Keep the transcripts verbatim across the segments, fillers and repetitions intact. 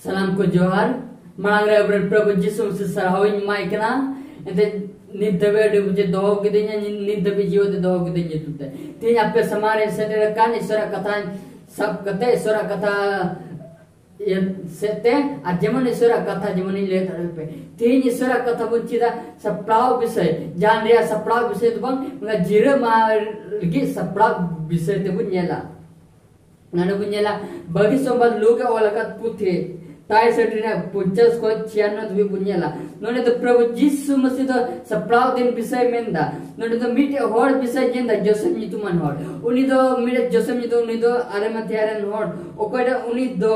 ᱥᱟᱱᱟᱢ ᱠᱚ ᱡᱚᱦᱟᱨ᱾ ᱢᱟᱲᱟᱝ ᱨᱮ ᱟᱵᱚᱨᱮᱱ ᱯᱨᱚᱵᱷᱩ ᱡᱤᱥᱩ ᱢᱟᱥᱤ ᱥᱟᱨᱦᱟᱣᱤᱧ ᱮᱢᱟᱭ ᱠᱟᱱᱟ᱾ ᱮᱱᱛᱮ ᱱᱤᱛ ᱫᱷᱟᱹᱵᱤᱡ ᱟᱹᱰᱤ ᱢᱚᱡᱽ ᱮ ᱫᱚᱦᱚ ᱠᱤᱫᱤᱧᱟ, ᱱᱤᱛ ᱫᱷᱟᱹᱵᱤᱡ ᱡᱤᱣᱮᱫ ᱮ ᱫᱚᱦᱚ ᱠᱤᱫᱤᱧ ᱧᱩᱛᱩᱢ ᱛᱮ᱾ ᱛᱮᱦᱮᱧ ᱟᱯᱮ ᱥᱟᱢᱟᱝ ᱨᱮ ᱥᱮᱴᱮᱨ ᱟᱠᱟᱱ ᱤᱥᱚᱨᱟᱜ ᱠᱟᱛᱷᱟ ᱥᱟᱵ ᱠᱟᱛᱮ, ᱤᱥᱚᱨᱟᱜ ᱠᱟᱛᱷᱟ ᱤᱭᱟᱹ ᱥᱮᱫ ᱛᱮ, ᱟᱨ ᱡᱮᱢᱚᱱ ᱤᱥᱚᱨᱟᱜ ᱠᱟᱛᱷᱟ ᱡᱮᱢᱚᱱᱤᱧ ᱞᱟᱹᱭ ᱫᱟᱲᱮᱭᱟᱯᱮ, ᱛᱮᱦᱮᱧ ᱤᱥᱚᱨᱟᱜ ᱠᱟᱛᱷᱟ ᱵᱚᱱ ᱪᱮᱫᱟ ᱥᱟᱯᱲᱟᱣ ᱵᱤᱥᱚᱭ᱾ ᱡᱟᱦᱟᱱ ᱨᱮᱭᱟᱜ ᱥᱟᱯᱲᱟᱣ ᱵᱤᱥᱚᱭ ᱫᱚ ᱵᱟᱝ, ᱚᱱᱟ ᱡᱤᱨᱟᱹ ᱢᱟᱦᱟ ᱞᱟᱹᱜᱤᱫ ᱥᱟᱯᱲᱟᱣ ᱵᱤᱥᱚᱭ ᱛᱮᱵᱚᱱ ᱧᱮᱞᱟ᱾ ᱱᱚᱰᱮ ᱵᱚᱱ ᱧᱮᱞᱟ, ᱵᱷᱟᱹᱜᱤ ᱥᱚᱢᱵᱟᱫ ᱞᱩᱠ ᱮ ᱚᱞ ᱟᱠᱟᱫ ᱯᱩᱛᱷᱤ ᱛᱟᱭ ᱥᱮᱴ ᱨᱮᱱᱟᱜ ᱯᱚᱧᱪᱟᱥ ᱠᱷᱚᱱ ᱪᱷᱤᱭᱟᱱᱱᱚ ᱫᱷᱟᱹᱵᱤᱡ ᱵᱚᱱ ᱧᱮᱞᱟ᱾ ᱱᱚᱰᱮ ᱫᱚ ᱯᱨᱚᱵᱷᱩ ᱡᱤᱥᱩ ᱢᱟᱥᱤ ᱫᱚ ᱥᱟᱯᱲᱟᱣ ᱫᱤᱱ ᱵᱤᱥᱚᱭ ᱢᱮᱱᱫᱟ᱾ ᱱᱚᱰᱮ ᱫᱚ ᱢᱤᱫᱴᱮᱡ ᱦᱚᱲ ᱵᱤᱥᱚᱭ ᱧᱮᱞᱫᱟ, ᱡᱳᱥᱮᱯ ᱧᱩᱛᱩᱢᱟᱱ ᱦᱚᱲ᱾ ᱩᱱᱤ ᱫᱚ ᱢᱤᱫᱴᱮᱡ ᱡᱳᱥᱮᱯ ᱧᱩᱛᱩᱢ, ᱩᱱᱤ ᱫᱚ ᱟᱨᱮᱢᱟᱛᱷᱤᱭᱟ ᱨᱮᱱ ᱦᱚᱲ, ᱚᱠᱚᱭ ᱫᱚ ᱩᱱᱤ ᱫᱚ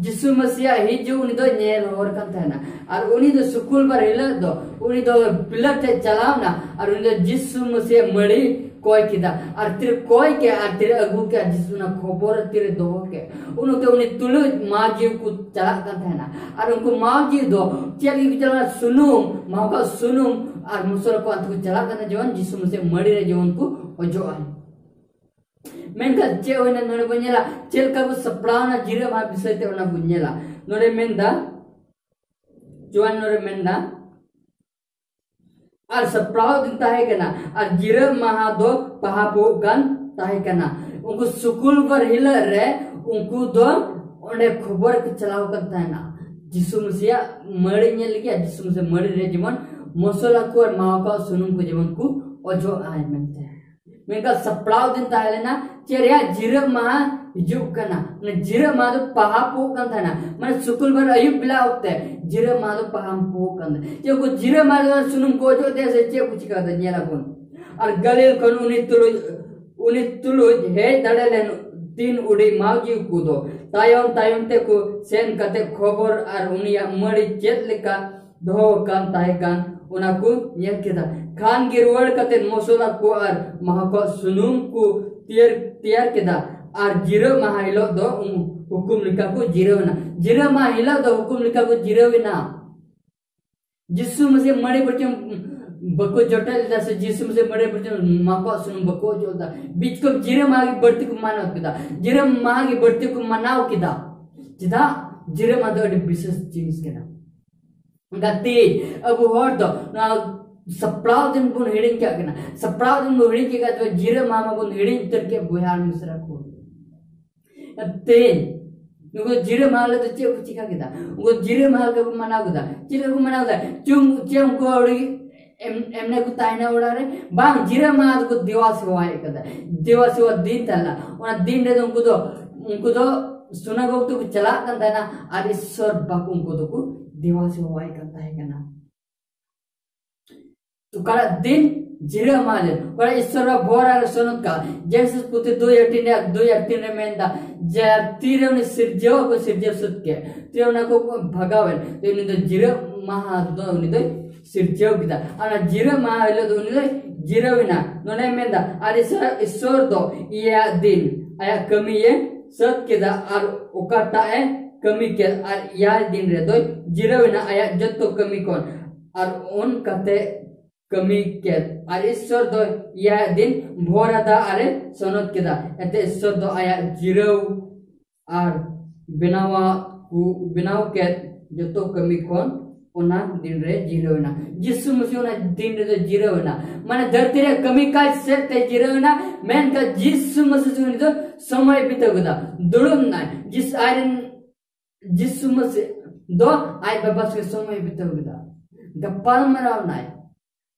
ᱡᱤᱥᱩ ᱢᱟᱥᱤᱭᱟᱜ ᱦᱤᱡᱩᱜ ᱩᱱᱤ ᱫᱚ ᱧᱮᱞ ᱦᱚᱲ ᱠᱟᱱ ᱛᱟᱦᱮᱱᱟ᱾ ᱟᱨ ᱩᱱᱤ ᱫᱚ ᱥᱩᱠᱩᱞ ᱵᱟᱨ ᱦᱤᱞᱳᱜ ᱫᱚ ᱩᱱᱤ ᱫᱚ ᱯᱤᱞᱟᱛ ᱴᱷᱮᱡ ᱪᱟᱞᱟᱣ ᱮᱱᱟ ᱟᱨ ᱩᱱᱤ ᱫᱚ ᱡᱤᱥᱩ ᱢᱟᱥᱤᱭᱟᱜ ᱢᱟᱹᱲᱤ ᱠᱚᱭ ᱠᱮᱫᱟ᱾ ᱟᱨ ᱛᱤᱨᱮ ᱠᱚᱭ ᱠᱮᱫ ᱟᱨ ᱛᱤᱨᱮ ᱟᱹᱜᱩ ᱠᱮᱫ, ᱡᱤᱥᱩ ᱚᱱᱟ ᱠᱷᱚᱵᱚᱨ ᱛᱤᱨᱮ ᱫᱚᱦᱚ ᱠᱮᱫ, ᱩᱱ ᱚᱠᱛᱮ ᱩᱱᱤ ᱛᱩᱞᱩᱡ ᱢᱟᱹᱡᱷᱤ ᱠᱚ ᱪᱟᱞᱟᱜ ᱠᱟᱱ ᱛᱟᱦᱮᱱᱟ᱾ ᱟᱨ ᱩᱱᱠᱩ ᱢᱟᱹᱡᱷᱤ ᱫᱚ ᱪᱮᱫ ᱞᱟᱹᱜᱤᱫ ᱠᱚ ᱪᱟᱞᱟᱜ ᱠᱟᱱᱟ? ᱥᱩᱱᱩᱢ, ᱢᱟᱦᱚᱠᱟ ᱥᱩᱱᱩᱢ ᱟᱨ ᱢᱚᱥᱞᱟ ᱠᱚ ᱟᱱᱛᱮ ᱠᱚ ᱪᱟᱞᱟᱜ ᱠᱟᱱᱟ, ᱡᱮᱢᱚᱱ ᱡᱤᱥᱩ ᱢᱟᱥᱤᱭᱟᱜ ᱢᱟᱹᱲᱤ ᱨᱮ ᱡᱮᱢᱚᱱ ᱠᱚ ᱚᱡᱚᱜᱼᱟ᱾ ᱢᱮᱱᱠᱷᱟᱱ ᱪᱮᱫ ᱦᱩᱭᱱᱟ ᱱᱚᱰᱮ ᱵᱚᱱ ᱧᱮᱞᱟ, ᱪᱮᱫ ᱞᱮᱠᱟ ᱠᱚ ᱥᱟᱯᱲᱟᱣ ᱮᱱᱟ ᱡᱤᱨᱟᱹ ᱢᱟᱦᱟ ᱵᱤᱥᱚᱭ ᱛᱮ, ᱚᱱᱟ ᱵᱚᱱ ᱧᱮᱞᱟ᱾ ᱱᱚᱰᱮ ᱢᱮᱱᱫᱟ, ᱪᱩᱣᱟᱱᱱᱚ ᱨᱮ ᱢᱮᱱᱫᱟ, ᱟᱨ ᱥᱟᱯᱲᱟᱣ ᱫᱤᱱ ᱛᱟᱦᱮᱸ ᱠᱟᱱᱟ, ᱟᱨ ᱡᱤᱨᱟᱹ ᱢᱟᱦᱟ ᱫᱚ ᱯᱟᱦᱟᱯᱚᱜ ᱠᱟᱱ ᱛᱟᱦᱮᱸ ᱠᱟᱱᱟ᱾ ᱩᱱᱠᱩ ᱥᱩᱠᱩᱞᱵᱟᱨ ᱦᱤᱞᱳᱜ ᱨᱮ ᱩᱱᱠᱩ ᱫᱚ ᱚᱸᱰᱮ ᱠᱷᱚᱵᱚᱨ ᱠᱚ ᱪᱟᱞᱟᱣ ᱠᱟᱱ ᱛᱟᱦᱮᱱᱟ, ᱡᱤᱥᱩ ᱢᱟᱥᱤᱭᱟᱜ ᱢᱟᱹᱲᱤ ᱧᱮᱞ ᱞᱟᱹᱜᱤᱫ, ᱟᱨ ᱡᱤᱥᱩ ᱢᱟᱥᱤᱭᱟᱜ ᱢᱟᱹᱲᱤ ᱨᱮ ᱡᱮᱢᱚᱱ ᱢᱚᱥᱞᱟ ᱠᱚ ᱟᱨ ᱢᱟᱦᱚᱠᱟ ᱥᱩᱱᱩᱢ ᱠᱚ ᱡᱮᱢᱚᱱ ᱠᱚ ᱚᱡᱚᱜ ᱟᱭ ᱢᱮᱱᱛᱮ᱾ ᱢᱮᱱᱠᱷᱟᱱ ᱥᱟᱯᱲᱟᱣ ᱫᱤᱱ ᱛᱟᱦᱮᱸ ᱞᱮᱱᱟ ᱪᱮᱫ ᱨᱮᱭᱟᱜ? ᱡᱤᱨᱟᱹ ᱢᱟᱦᱟ ᱦᱤᱡᱩᱜ ᱠᱟᱱᱟ᱾ ᱢᱟᱱᱮ ᱡᱤᱨᱟᱹ ᱢᱟᱦᱟ ᱫᱚ ᱯᱟᱦᱟᱯᱚᱜ ᱠᱟᱱ ᱛᱟᱦᱮᱱᱟ, ᱢᱟᱱᱮ ᱥᱩᱠᱩᱞᱵᱟᱨ ᱟᱹᱭᱩᱵ ᱵᱮᱞᱟ ᱚᱠᱛᱮ ᱡᱤᱨᱟᱹ ᱢᱟᱦᱟ ᱫᱚ ᱯᱟᱦᱟᱯᱚᱜ ᱠᱟᱱ ᱛᱟᱦᱮᱱᱟ᱾ ᱪᱮᱫ ᱠᱚ ᱡᱤᱨᱟᱹ ᱢᱟᱦᱟ ᱨᱮ ᱥᱩᱱᱩᱢ ᱠᱚ ᱚᱡᱚᱜ ᱛᱮ ᱥᱮ ᱪᱮᱫ ᱠᱚ ᱪᱤᱠᱟᱹ ᱠᱟᱫᱟ? ᱧᱮᱞ ᱟᱵᱚᱱ᱾ ᱟᱨ ᱜᱟᱹᱞᱤᱞ ᱠᱷᱚᱱ ᱩᱱᱤ ᱛᱩᱞᱩᱡ, ᱩᱱᱤ ᱛᱩᱞᱩᱡ ᱦᱮᱡ ᱫᱟᱲᱮ ᱞᱮᱱ ᱛᱤᱱ ᱩᱰᱤ ᱢᱟᱹᱡᱷᱤ ᱠᱚᱫᱚ ᱛᱟᱭᱚᱢ ᱛᱟᱭᱚᱢ ᱛᱮᱠᱚ ᱥᱮᱱ ᱠᱟᱛᱮ ᱠᱷᱚᱵᱚᱨ ᱟᱨ ᱩᱱᱤᱭᱟᱜ ᱢᱟᱹᱲᱤ ᱪᱮᱫ ᱞᱮᱠᱟ ᱫᱚᱦᱚ ᱟᱠᱟᱱ ᱛᱟᱦᱮᱸ ᱠᱟᱱ, ᱚᱱᱟ ᱠᱚ ᱧᱮᱞ ᱠᱮᱫᱟ᱾ ᱠᱷᱟᱱ ᱜᱮ ᱨᱩᱣᱟᱹᱲ ᱠᱟᱛᱮ ᱢᱚᱥᱞᱟ ᱠᱚ ᱟᱨ ᱢᱟᱦᱟ ᱠᱚᱣᱟᱜ ᱥᱩᱱᱩᱢ ᱠᱚ ᱛᱮᱭᱟᱨ, ᱛᱮᱭᱟᱨ ᱠᱮᱫᱟ᱾ ᱟᱨ ᱡᱤᱨᱟᱹ ᱢᱟᱦᱟ ᱦᱤᱞᱳᱜ ᱫᱚ ᱩᱱ ᱦᱩᱠᱩᱢ ᱞᱮᱠᱟ ᱠᱚ ᱡᱤᱨᱟᱹᱣ ᱮᱱᱟ᱾ ᱡᱤᱨᱟᱹ ᱢᱟᱦᱟ ᱦᱤᱞᱳᱜ ᱫᱚ ᱦᱩᱠᱩᱢ ᱞᱮᱠᱟ ᱠᱚ ᱡᱤᱨᱟᱹᱣ ᱮᱱᱟ᱾ ᱡᱤᱥᱩ ᱢᱟᱥᱤ ᱢᱟᱹᱲᱤ ᱵᱟᱹᱴᱤ ᱵᱟᱠᱚ ᱡᱚᱴᱮᱫ ᱞᱮᱫᱟ, ᱥᱮ ᱡᱤᱥᱩ ᱢᱟᱥᱤ ᱢᱟᱹᱲᱤ ᱵᱟᱹᱴᱤ ᱢᱟᱦᱟ ᱠᱚᱣᱟᱜ ᱥᱩᱱᱩᱢ ᱵᱟᱠᱚ ᱚᱡᱚᱜ ᱞᱮᱫᱟ᱾ ᱵᱤᱪᱠᱚᱢ ᱡᱤᱨᱟᱹ ᱢᱟᱦᱟ ᱜᱮ ᱵᱟᱹᱲᱛᱤ ᱠᱚ ᱢᱟᱱᱟᱣ ᱠᱮᱫᱟ, ᱡᱤᱨᱟᱹ ᱢᱟᱦᱟ ᱜᱮ ᱵᱟᱹᱲᱛᱤ ᱠᱚ ᱢᱟᱱᱟᱣ ᱠᱮᱫᱟ᱾ ᱪᱮᱫᱟᱜ? ᱡᱤᱨᱟᱹ ᱢᱟᱦᱟ ᱫᱚ ᱟᱹᱰᱤ ᱵᱤᱥᱮᱥ ᱡᱤᱱᱤᱥ ᱠᱟᱱᱟ᱾ ᱚᱱᱠᱟ ᱛᱮ ᱟᱵᱚ ᱦᱚᱲ ᱫᱚ ᱱᱚᱣᱟ ᱥᱟᱯᱲᱟᱣ ᱫᱤᱱ ᱵᱚᱱ ᱦᱤᱲᱤᱧ ᱠᱟᱜ ᱠᱟᱱᱟ᱾ ᱥᱟᱯᱲᱟᱣ ᱫᱤᱱ ᱵᱚᱱ ᱦᱤᱲᱤᱧ ᱠᱮᱫ ᱠᱷᱟᱱ ᱡᱤᱨᱟᱹ ᱢᱟᱦᱟ ᱢᱟᱵᱚᱱ ᱦᱤᱲᱤᱧ ᱩᱛᱟᱹᱨ ᱠᱮᱫ, ᱵᱚᱭᱦᱟ ᱟᱨ ᱢᱤᱥᱨᱟ ᱠᱚ᱾ ᱛᱮᱦᱮᱧ ᱱᱩᱠᱩ ᱡᱤᱨᱟᱹ ᱢᱟᱦᱟ ᱦᱤᱞᱳᱜ ᱫᱚ ᱪᱮᱫ ᱠᱚ ᱪᱤᱠᱟ ᱠᱮᱫᱟ? ᱩᱱᱠᱩ ᱡᱤᱨᱟᱹ ᱢᱟᱦᱟ ᱞᱮᱠᱟ ᱠᱚ ᱢᱟᱱᱟᱣ ᱠᱮᱫᱟ᱾ ᱪᱮᱫ ᱞᱮᱠᱟ ᱠᱚ ᱢᱟᱱᱟᱣ ᱠᱮᱫᱟ? ᱪᱩᱢ ᱪᱮᱫ ᱩᱱᱠᱩ ᱟᱹᱣᱲᱤ ᱮᱢ-, ᱮᱢᱱᱮ ᱠᱚ ᱛᱟᱦᱮᱱᱟ ᱚᱲᱟᱜ ᱨᱮ? ᱵᱟᱝ, ᱡᱤᱨᱟᱹ ᱢᱟᱦᱟ ᱫᱚᱠᱚ ᱫᱮᱣᱟ ᱥᱮᱵᱟᱭᱮᱫ ᱠᱟᱫᱟ᱾ ᱫᱮᱣᱟ ᱥᱮᱵᱟ ᱫᱤᱱ ᱛᱟᱦᱮᱸ ᱞᱮᱱᱟ᱾ ᱚᱱᱟ ᱫᱤᱱ ᱨᱮᱫᱚ ᱩᱱᱠᱩ ᱫᱚ, ᱩᱱᱠᱩ ᱫᱚ ᱥᱩᱱᱟᱜᱚᱜᱽ ᱛᱮᱠᱚ ᱪᱟᱞᱟᱜ ᱠᱟᱱ ᱛᱟᱦᱮᱱᱟ ᱟᱨ ᱤᱥᱥᱚᱨ ᱵᱟᱵᱟ ᱩᱱᱠᱩ ᱫᱚᱠᱚ ᱫᱮᱣᱟ ᱥᱮᱵᱟᱭᱮᱫ ᱠᱟᱱ ᱛᱟᱦᱮᱸ ᱠᱟᱱᱟ᱾ ᱚᱠᱟᱴᱟᱜ ᱫᱤᱱ? ᱡᱤᱨᱟᱹ ᱢᱟᱦᱟ ᱫᱤᱱ᱾ ᱚᱠᱟᱴᱟᱜ ᱤᱥᱥᱚᱨ ᱵᱟᱵᱟ ᱵᱚᱦᱚᱜ ᱨᱮ ᱥᱚᱱᱚᱛ ᱠᱟᱜᱼᱟ᱾ ᱡᱮᱱᱮᱥᱤᱥ ᱯᱩᱛᱷᱤ ᱫᱩᱭ ᱦᱟᱹᱴᱤᱧ ᱨᱮ, ᱫᱩᱭ ᱦᱟᱹᱴᱤᱧ ᱨᱮ ᱢᱮᱱᱫᱟ ᱡᱮ ᱛᱤᱨᱮ ᱩᱱᱤ ᱥᱤᱨᱡᱟᱹᱣ ᱠᱚ ᱥᱤᱨᱡᱟᱹᱣ ᱥᱟᱹᱛ ᱠᱮᱫ, ᱛᱤᱨᱮ ᱚᱱᱟ ᱠᱚ ᱵᱷᱟᱜᱟᱣᱮᱱ, ᱛᱚ ᱩᱱᱤ ᱫᱚ ᱡᱤᱨᱟᱹ ᱢᱟᱦᱟ ᱫᱚ ᱩᱱᱤ ᱫᱚᱭ ᱥᱤᱨᱡᱟᱹᱣ ᱠᱮᱫᱟ᱾ ᱟᱨ ᱚᱱᱟ ᱡᱤᱨᱟᱹ ᱢᱟᱦᱟ ᱦᱤᱞᱳᱜ ᱫᱚ ᱩᱱᱤ ᱫᱚᱭ ᱡᱤᱨᱟᱹᱣ ᱮᱱᱟ᱾ ᱱᱚᱰᱮ ᱢᱮᱱᱫᱟ, ᱟᱨ ᱤᱥᱚᱨ, ᱤᱥᱚᱨ ᱫᱚ ᱮᱭᱟᱭᱟᱜ ᱫᱤᱱ ᱟᱭᱟᱜ ᱠᱟᱹᱢᱤᱭᱮ ᱥᱟᱹᱛ ᱠᱮᱫᱟ, ᱟᱨ ᱚᱠᱟᱴᱟᱜ ᱮ ᱠᱟᱹᱢᱤ ᱠᱮᱫ, ᱟᱨ ᱮᱭᱟᱭ ᱫᱤᱱ ᱨᱮᱫᱚᱭ ᱡᱤᱨᱟᱹᱣ ᱮᱱᱟ ᱟᱭᱟᱜ ᱡᱚᱛᱚ ᱠᱟᱹᱢᱤ ᱠᱷᱚᱱ, ᱟᱨ ᱚᱱᱠᱟᱛᱮ ᱠᱟᱹᱢᱤ ᱠᱮᱫ᱾ ᱟᱨ ᱤᱥᱚᱨ ᱫᱚ ᱮᱭᱟᱭ ᱫᱤᱱ ᱵᱷᱳᱨ ᱟᱫᱟ ᱟᱨᱮ ᱥᱚᱱᱚᱛ ᱠᱮᱫᱟ᱾ ᱮᱱᱛᱮ ᱤᱥᱚᱨ ᱫᱚ ᱟᱭᱟᱜ ᱡᱤᱨᱟᱹᱣ ᱟᱨ ᱵᱮᱱᱟᱣᱟᱜ ᱠᱚ ᱵᱮᱱᱟᱣ ᱠᱮᱫ ᱡᱚᱛᱚ ᱠᱟᱹᱢᱤ ᱠᱷᱚᱱ ᱚᱱᱟ ᱫᱤᱱ ᱨᱮ ᱡᱤᱨᱟᱹᱣ ᱮᱱᱟ᱾ ᱡᱤᱥᱩ ᱢᱟᱹᱥᱤ ᱚᱱᱟ ᱫᱤᱱ ᱨᱮᱫᱚ ᱡᱤᱨᱟᱹᱣ ᱮᱱᱟ, ᱢᱟᱱᱮ ᱫᱷᱟᱹᱨᱛᱤ ᱨᱮ ᱠᱟᱹᱢᱤ ᱠᱟᱡᱽ ᱥᱮᱫ ᱛᱮ ᱡᱤᱨᱟᱹᱣ ᱮᱱᱟ, ᱢᱮᱱᱠᱷᱟᱱ ᱡᱤᱥᱩ ᱢᱟᱹᱥᱤ ᱩᱱᱤ ᱫᱚ ᱥᱚᱢᱚᱭ ᱵᱤᱛᱟᱹᱣ ᱠᱮᱫᱟ, ᱫᱩᱲᱩᱵ ᱮᱱᱟᱭ᱾ ᱡᱤᱥ-, ᱟᱡᱨᱮᱱ ᱡᱤᱥᱩ ᱢᱟᱹᱥᱤ ᱫᱚ ᱟᱡ ᱵᱟᱵᱟ ᱥᱚᱸᱜᱮ ᱥᱚᱢᱚᱭ ᱵᱤᱛᱟᱹᱣ ᱠᱮᱫᱟ, ᱜᱟᱯᱟᱞ ᱢᱟᱨᱟᱣ ᱮᱱᱟᱭ,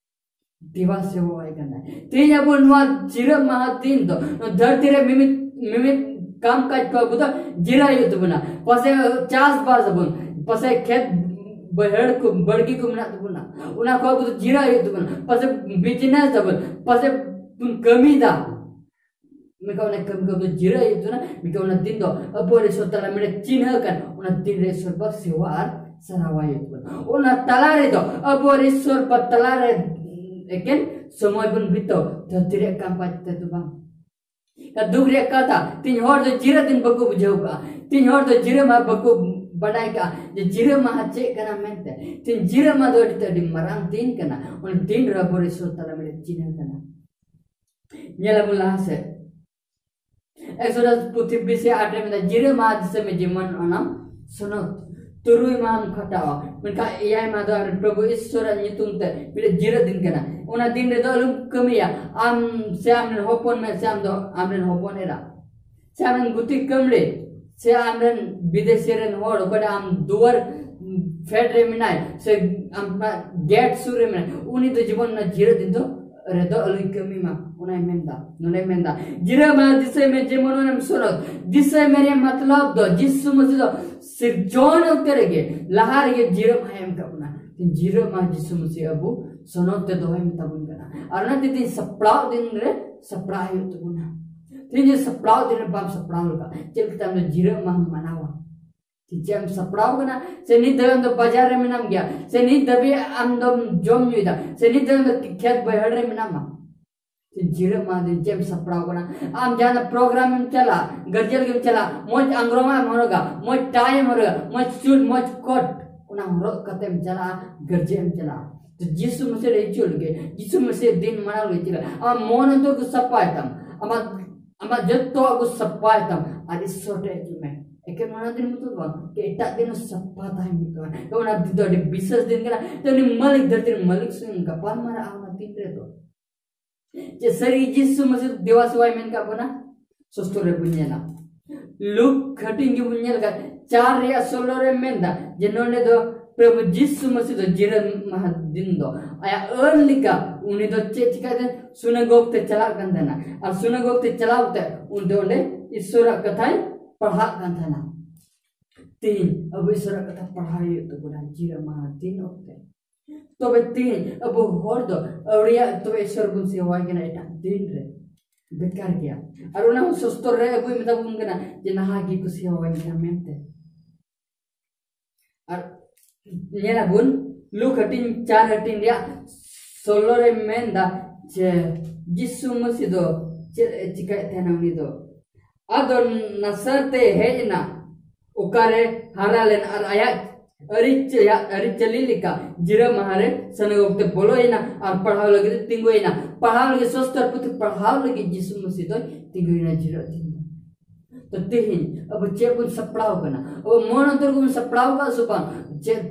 ᱫᱮᱵᱟ ᱥᱮᱵᱟᱣᱟᱭ ᱠᱟᱱᱟᱭ᱾ ᱛᱮᱦᱮᱧ ᱟᱵᱚ ᱱᱚᱣᱟ ᱡᱤᱨᱟᱹ ᱢᱟᱦᱟ ᱫᱤᱱ ᱫᱚ ᱱᱚᱣᱟ ᱫᱷᱟᱹᱨᱛᱤ ᱨᱮ ᱢᱤᱢᱤᱫ, ᱢᱤᱢᱤᱫ ᱠᱟᱢ ᱠᱟᱡᱽ ᱠᱚ ᱟᱵᱚ ᱫᱚ ᱡᱤᱨᱟᱹ ᱦᱩᱭᱩᱜ ᱛᱟᱵᱚᱱᱟ᱾ ᱯᱟᱥᱮ ᱪᱟᱥ ᱵᱟᱥ ᱟᱵᱚᱱ, ᱯᱟᱥᱮ ᱠᱷᱮᱛ ᱵᱟᱹᱭᱦᱟᱹᱲ ᱠᱚ ᱵᱟᱲᱜᱮ ᱠᱚ ᱢᱮᱱᱟᱜ ᱛᱟᱵᱚᱱᱟ, ᱚᱱᱟ ᱠᱚ ᱟᱵᱚ ᱫᱚ ᱡᱤᱨᱟᱹ ᱦᱩᱭᱩᱜ ᱛᱟᱵᱚᱱᱟ᱾ ᱯᱟᱥᱮ ᱵᱤᱡᱽᱱᱮᱥ ᱟᱵᱚᱱ, ᱯᱟᱥᱮ ᱵᱚᱱ ᱠᱟᱹᱢᱤᱭᱮᱫᱟ, ᱢᱮᱱᱠᱷᱟᱱ ᱚᱱᱟ ᱠᱟᱹᱢᱤ ᱠᱚ ᱟᱵᱚ ᱫᱚ ᱡᱤᱨᱟᱹ ᱦᱩᱭᱩᱜ ᱛᱟᱵᱚᱱᱟ᱾ ᱢᱮᱱᱠᱷᱟᱱ ᱚᱱᱟ ᱫᱤᱱ ᱫᱚ ᱟᱵᱚ ᱤᱥᱚᱨ ᱛᱟᱞᱟ ᱢᱤᱫᱴᱮᱱ ᱪᱤᱱᱦᱟᱹ ᱠᱟᱱ, ᱚᱱᱟ ᱫᱤᱱ ᱨᱮ ᱤᱥᱚᱨ ᱵᱟ ᱥᱮᱵᱟ ᱟᱨ ᱥᱟᱨᱦᱟᱣᱟᱭ ᱦᱩᱭᱩᱜ ᱛᱟᱵᱚᱱᱟ᱾ ᱚᱱᱟ ᱛᱟᱞᱟ ᱨᱮᱫᱚ ᱟᱵᱚ ᱤᱥᱚᱨ ᱵᱟ ᱛᱟᱞᱟ ᱨᱮ ᱮᱠᱮᱱ ᱥᱚᱢᱚᱭ ᱵᱚᱱ ᱵᱤᱛᱟᱹᱣ, ᱫᱷᱟᱹᱨᱛᱤ ᱨᱮᱭᱟᱜ ᱠᱟᱢ ᱠᱟᱡᱽ ᱛᱮᱫᱚ ᱵᱟᱝ᱾ ᱫᱩᱠ ᱨᱮᱭᱟᱜ ᱠᱟᱛᱷᱟ, ᱛᱤᱧ ᱦᱚᱲ ᱫᱚ ᱡᱤᱨᱟᱹ ᱫᱤᱱ ᱵᱟᱠᱚ ᱵᱩᱡᱷᱟᱹᱣ ᱠᱟᱜᱼᱟ, ᱛᱤᱧ ᱦᱚᱲ ᱫᱚ ᱡᱤᱨᱟᱹ ᱢᱟᱦᱟ ᱵᱟᱠᱚ ᱵᱟᱰᱟᱭ ᱠᱟᱜᱼᱟ ᱡᱮ ᱡᱤᱨᱟᱹ ᱢᱟᱦᱟ ᱪᱮᱫ ᱠᱟᱱᱟ ᱢᱮᱱᱛᱮ᱾ ᱛᱤᱧ ᱡᱤᱨᱟᱹ ᱢᱟᱦᱟ ᱫᱚ ᱟᱹᱰᱤ, ᱟᱹᱰᱤ ᱢᱟᱨᱟᱝ ᱫᱤᱱ ᱠᱟᱱᱟ᱾ ᱚᱱᱟ ᱫᱤᱱ ᱨᱮ ᱟᱵᱚ ᱤᱥᱚᱨ ᱛᱟᱞᱟ ᱢᱤᱫᱴᱮᱱ ᱪᱤᱱᱦᱟᱹ ᱠᱟᱱᱟ᱾ ᱧᱮᱞ ᱟᱵᱚᱱ ᱞᱟᱦᱟ ᱥᱮᱫ᱾ ᱮᱠᱥᱚᱰᱟᱥ ᱯᱩᱛᱷᱤ ᱵᱤᱥ ᱟᱴ ᱨᱮ ᱢᱮᱱᱫᱟ, ᱡᱤᱨᱟᱹ ᱢᱟᱦᱟ ᱫᱤᱥᱟᱹᱭ ᱢᱮ ᱡᱮᱢᱚᱱ ᱚᱱᱟᱢ ᱥᱚᱱᱚᱛ ᱛᱩᱨᱩᱭ ᱢᱟᱦᱟᱢ ᱠᱷᱟᱴᱟᱣᱟ, ᱢᱮᱱᱠᱷᱟᱱ ᱮᱭᱟᱭ ᱢᱟᱦᱟ ᱫᱚ ᱟᱢ ᱯᱨᱚᱵᱷᱩ ᱤᱥᱣᱚᱨᱟᱜ ᱧᱩᱛᱩᱢ ᱛᱮ ᱢᱤᱫᱴᱮᱱ ᱡᱤᱨᱟᱹᱜ ᱫᱤᱱ ᱠᱟᱱᱟ᱾ ᱚᱱᱟ ᱫᱤᱱ ᱨᱮᱫᱚ ᱟᱞᱚᱢ ᱠᱟᱹᱢᱤᱭᱟ᱾ ᱟᱢ ᱥᱮ ᱟᱢ ᱨᱮᱱ ᱦᱚᱯᱚᱱ ᱢᱮ ᱥᱮ ᱟᱢ ᱫᱚ ᱟᱢ ᱨᱮᱱ ᱦᱚᱯᱚᱱ ᱮᱨᱟ ᱥᱮ ᱟᱢ ᱨᱮᱱ ᱜᱩᱛᱤ ᱠᱟᱹᱢᱲᱤ ᱥᱮ ᱟᱢ ᱨᱮᱱ ᱵᱤᱫᱮᱥᱤ ᱨᱮᱱ ᱦᱚᱲ, ᱚᱠᱚᱭ ᱟᱢ ᱫᱩᱣᱟᱹᱨ ᱯᱷᱮᱰ ᱨᱮ ᱢᱮᱱᱟᱭ ᱥᱮ ᱟᱢᱟᱜ ᱜᱮᱴ ᱥᱩᱨ ᱨᱮ ᱢᱮᱱᱟᱭ, ᱩᱱᱤ ᱫᱚ ᱡᱮᱢᱚᱱ ᱚᱱᱟ ᱡᱤᱨᱟᱹᱜ ᱫᱤᱱ ᱫᱚ ᱨᱮᱫᱚ ᱟᱞᱚᱭ ᱠᱟᱹᱢᱤ ᱢᱟ, ᱚᱱᱟᱭ ᱢᱮᱱᱫᱟ᱾ ᱱᱚᱰᱮ ᱢᱮᱱᱫᱟ, ᱡᱤᱨᱟᱹᱜ ᱢᱟ ᱫᱤᱥᱟᱹᱭ ᱢᱮ ᱡᱮᱢᱚᱱ ᱚᱱᱮᱢ ᱥᱚᱱᱚᱛ᱾ ᱫᱤᱥᱟᱹᱭ ᱢᱮ ᱨᱮᱭᱟᱜ ᱢᱚᱛᱞᱚᱵ ᱫᱚ ᱡᱤᱥᱩ ᱢᱟᱹᱥᱤ ᱫᱚ ᱥᱤᱨᱡᱚᱱ ᱚᱠᱛᱮ ᱨᱮᱜᱮ ᱞᱟᱦᱟ ᱨᱮᱜᱮ ᱡᱤᱨᱟᱹᱜ ᱢᱟᱭ ᱮᱢ ᱠᱟᱜ ᱵᱚᱱᱟ᱾ ᱡᱤᱨᱟᱹᱜ ᱢᱟ ᱡᱤᱥᱩ ᱢᱟᱹᱥᱤ ᱟᱵᱚ ᱥᱚᱱᱚᱛ ᱛᱮ ᱫᱚᱦᱚᱭ ᱢᱮᱛᱟ ᱵᱚᱱ ᱠᱟᱱᱟ᱾ ᱟᱨ ᱚᱱᱟ ᱛᱮ ᱛᱮᱦᱮᱧ ᱥᱟᱯᱲᱟᱣ ᱫᱤᱱ ᱨᱮ ᱥᱟᱯᱲᱟᱣ ᱦᱩᱭᱩᱜ ᱛᱟᱵᱚᱱᱟ᱾ ᱛᱮᱦᱮᱧ ᱡᱩᱫᱤ ᱥᱟᱯᱲᱟᱣ ᱫᱤᱱ ᱨᱮ ᱵᱟᱢ ᱥᱟᱯᱲᱟᱣ ᱞᱮᱠᱷᱟᱱ ᱪᱮᱫ ᱞᱮᱠᱟᱛᱮ ᱟᱢ ᱫᱚ ᱡᱤᱨᱟᱹᱜ ᱢᱟᱦᱟᱢ ᱢᱟᱱᱟᱣᱟ? ᱪᱮᱫ ᱮᱢ ᱥᱟᱯᱲᱟᱣ ᱠᱟᱱᱟ? ᱥᱮ ᱱᱤᱛ ᱫᱷᱟᱹᱵᱤᱡ ᱟᱢ ᱫᱚ ᱵᱟᱡᱟᱨ ᱨᱮ ᱢᱮᱱᱟᱢ ᱜᱮᱭᱟ, ᱥᱮ ᱱᱤᱛ ᱫᱷᱟᱹᱵᱤᱡ ᱟᱢ ᱫᱚᱢ ᱡᱚᱢ ᱧᱩᱭᱮᱫᱟ, ᱥᱮ ᱱᱤᱛ ᱫᱷᱟᱹᱵᱤᱡ ᱫᱚ ᱠᱷᱮᱛ ᱵᱟᱹᱭᱦᱟᱹᱲ ᱨᱮ ᱢᱮᱱᱟᱢᱟ? ᱥᱮ ᱡᱤᱨᱟᱹᱜ ᱢᱟ ᱫᱤᱱ ᱪᱮᱫ ᱮᱢ ᱥᱟᱯᱲᱟᱣ ᱠᱟᱱᱟ? ᱟᱢ ᱡᱟᱦᱟᱱᱟᱜ ᱯᱨᱳᱜᱨᱟᱢ ᱮᱢ ᱪᱟᱞᱟᱜ, ᱜᱟᱨᱡᱮᱱ ᱜᱮᱢ ᱪᱟᱞᱟᱜ, ᱢᱚᱡᱽ ᱟᱝᱜᱽᱨᱚᱢᱟ ᱮᱢ ᱦᱚᱨᱚᱜᱟ, ᱢᱚᱡᱽ ᱴᱟᱭ ᱮᱢ ᱦᱚᱨᱚᱜᱟ, ᱢᱚᱡᱽ ᱥᱩᱴ, ᱢᱚᱡᱽ ᱠᱳᱴ, ᱚᱱᱟ ᱦᱚᱨᱚᱜ ᱠᱟᱛᱮ ᱮᱢ ᱪᱟᱞᱟᱜᱼᱟ, ᱜᱟᱨᱡᱮᱱ ᱮᱢ ᱪᱟᱞᱟᱜᱼᱟ᱾ ᱛᱚ ᱡᱤᱥᱩ ᱢᱟᱹᱥᱤ ᱨᱮ ᱦᱤᱡᱩᱜ ᱞᱟᱹᱜᱤᱫ, ᱡᱤᱥᱩ ᱢᱟᱹᱥᱤ ᱫᱤᱱ ᱢᱟᱱᱟᱣ ᱞᱟᱹᱜᱤᱫ ᱪᱮᱫ ᱞᱟᱹᱜᱤᱫ? ᱟᱢᱟᱜ ᱢᱚᱱ ᱚᱱᱛᱚᱨ ᱠᱚ ᱥᱟᱯᱷᱟᱭ ᱛᱟᱢ, ᱟᱢᱟᱜ, ᱟᱢᱟᱜ ᱡᱚᱛᱚᱣᱟᱜ ᱠᱚ ᱥᱟᱯᱷᱟᱭ ᱛᱟᱢ, ᱟᱨ ᱤᱥᱥᱚᱨ ᱴᱷᱮᱱ ᱦᱤᱡᱩᱜ ᱢᱮ᱾ ᱮᱠᱮᱱ ᱚᱱᱟ ᱫᱤᱱ ᱢᱚᱛᱚ ᱫᱚ ᱵᱟᱝ, ᱮᱴᱟᱜ ᱫᱤᱱ ᱦᱚᱸ ᱥᱟᱯᱷᱟ ᱛᱟᱦᱮᱱ ᱦᱩᱭᱩᱜ ᱛᱟᱢᱟ᱾ ᱛᱚ ᱚᱱᱟ ᱫᱤᱱ ᱫᱚ ᱟᱹᱰᱤ ᱵᱤᱥᱮᱥ ᱫᱤᱱ ᱠᱟᱱᱟ᱾ ᱛᱚ ᱩᱱᱤ ᱢᱟᱹᱞᱤᱠ, ᱫᱷᱟᱹᱨᱛᱤ ᱨᱮᱱ ᱢᱟᱹᱞᱤᱠ ᱥᱚᱸᱜᱮ ᱜᱟᱯᱟᱞ ᱢᱟᱨᱟᱜᱼᱟ ᱚᱱᱟ ᱫᱤᱱ ᱨᱮᱫᱚ᱾ ᱪᱮᱫ ᱥᱟᱹᱨᱤ ᱡᱤᱥᱩ ᱢᱟᱹᱥᱤ ᱫᱮᱵᱟ ᱥᱮᱵᱟᱭ ᱢᱮᱱ ᱠᱟᱜ ᱵᱚᱱᱟ? ᱥᱚᱥᱛᱚ ᱨᱮ ᱵᱚᱱ ᱧᱮᱞᱟ᱾ ᱞᱩᱠ ᱦᱟᱹᱴᱤᱧ ᱜᱮᱵᱚᱱ ᱧᱮᱞ ᱠᱟᱜ, ᱪᱟᱨ ᱨᱮᱭᱟᱜ ᱥᱳᱞᱳ ᱨᱮ ᱢᱮᱱᱫᱟ ᱡᱮ ᱱᱚᱰᱮ ᱫᱚ ᱯᱨᱚᱵᱷᱩ ᱡᱤᱥᱩ ᱢᱟᱹᱥᱤ ᱫᱚ ᱡᱤᱨᱟᱹ ᱢᱟᱦᱟ ᱫᱤᱱ ᱫᱚ ᱟᱭᱟᱜ ᱟᱹᱱ ᱞᱮᱠᱟ ᱩᱱᱤ ᱫᱚ ᱪᱮᱫ ᱪᱤᱠᱟᱹᱭ ᱛᱮ ᱥᱩᱱᱟᱜᱚᱜ ᱛᱮ ᱪᱟᱞᱟᱜ ᱠᱟᱱ ᱛᱟᱦᱮᱱᱟ᱾ ᱟᱨ ᱥᱩᱱᱟᱜᱚᱜ ᱛᱮ ᱪᱟᱞᱟᱣ ᱠᱟᱛᱮ ᱩᱱᱤ ᱫᱚ ᱚᱸᱰᱮ ᱤᱥᱥᱚᱨᱟᱜ ᱠᱟᱛᱷᱟᱭ ᱯᱟᱲᱦᱟᱜ ᱠᱟᱱ ᱛᱟᱦᱮᱱᱟ᱾ ᱛᱮᱦᱮᱧ ᱟᱵᱚ ᱤᱥᱥᱚᱨᱟᱜ ᱠᱟᱛᱷᱟ ᱯᱟᱲᱦᱟᱣ ᱦᱩᱭᱩᱜ ᱛᱟᱵᱚᱱᱟ ᱡᱤᱨᱟᱹ ᱢᱟᱦᱟ ᱫᱤᱱ ᱚᱠᱛᱮ᱾ ᱛᱚᱵᱮ ᱛᱮᱦᱮᱧ ᱟᱵᱚ ᱦᱚᱲ ᱫᱚ ᱟᱹᱣᱲᱤᱭᱟᱜ ᱛᱚᱵᱮ ᱤᱥᱥᱚᱨ ᱵᱚᱱ ᱥᱮᱵᱟᱣᱟᱭ ᱠᱟᱱᱟ ᱮᱴᱟᱜ ᱫᱤᱱ ᱨᱮ᱾ ᱵᱮᱠᱟᱨ ᱜᱮᱭᱟ᱾ ᱟᱨ ᱚᱱᱟ ᱦᱚᱸ ᱥᱚᱥᱛᱚᱨ ᱨᱮ ᱟᱵᱚᱭ ᱢᱮᱛᱟ ᱵᱚᱱ ᱠᱟᱱᱟ ᱡᱮ ᱱᱟᱦᱟᱜ ᱜᱮᱠᱚ ᱥᱮᱵᱟᱣᱟᱭ ᱠᱟᱱᱟ ᱢᱮᱱᱛᱮ᱾ ᱟᱨ ᱧᱮᱞᱟᱵᱚᱱ ᱞᱩᱠ ᱦᱟᱹᱴᱤᱧ ᱪᱟᱨ ᱦᱟᱹᱴᱤᱧ ᱨᱮᱭᱟᱜ ᱥᱳᱞᱳ ᱨᱮ ᱢᱮᱱᱫᱟ ᱡᱮ ᱡᱤᱥᱩ ᱢᱟᱹᱥᱤ ᱫᱚ ᱪᱮᱫ ᱮ ᱪᱤᱠᱟᱹᱭᱮᱫ ᱛᱟᱦᱮᱱᱟ ᱩᱱᱤ ᱫᱚ? ᱟᱫᱚ ᱱᱟᱥᱟᱨ ᱛᱮ ᱦᱮᱡ ᱮᱱᱟ, ᱚᱠᱟᱨᱮ ᱦᱟᱨᱟ ᱞᱮᱱ ᱟᱨ ᱟᱭᱟᱜ ᱟᱹᱨᱤᱪᱟᱹ-, ᱟᱹᱨᱤᱪᱟᱹᱞᱤ ᱞᱮᱠᱟ ᱡᱤᱨᱟᱹ ᱢᱟᱦᱟ ᱨᱮ ᱥᱟᱱᱟᱜᱚᱜ ᱛᱮ ᱵᱚᱞᱚᱭᱮᱱᱟ ᱟᱨ ᱯᱟᱲᱦᱟᱣ ᱞᱟᱹᱜᱤᱫ ᱮ ᱛᱤᱸᱜᱩᱭᱮᱱᱟ᱾ ᱯᱟᱲᱦᱟᱣ ᱞᱟᱹᱜᱤᱫ ᱥᱚᱥᱛᱚᱨ ᱯᱩᱛᱷᱤ ᱯᱟᱲᱦᱟᱣ ᱞᱟᱹᱜᱤᱫ ᱡᱤᱥᱩ ᱢᱟᱹᱥᱤ ᱫᱚᱭ ᱛᱤᱸᱜᱩᱭᱮᱱᱟ ᱡᱤᱨᱟᱹᱜ ᱫᱤᱱ ᱫᱚ᱾ ᱛᱮᱦᱮᱧ ᱟᱵᱚ ᱪᱮᱫ ᱵᱚᱱ ᱥᱟᱯᱲᱟᱣ ᱠᱟᱱᱟ? ᱟᱵᱚ ᱢᱚᱱ ᱚᱱᱛᱚᱨ ᱠᱚᱵᱚᱱ ᱥᱟᱯᱲᱟᱣ ᱠᱟᱜ ᱥᱮ ᱵᱟᱝ? ᱪᱮᱫ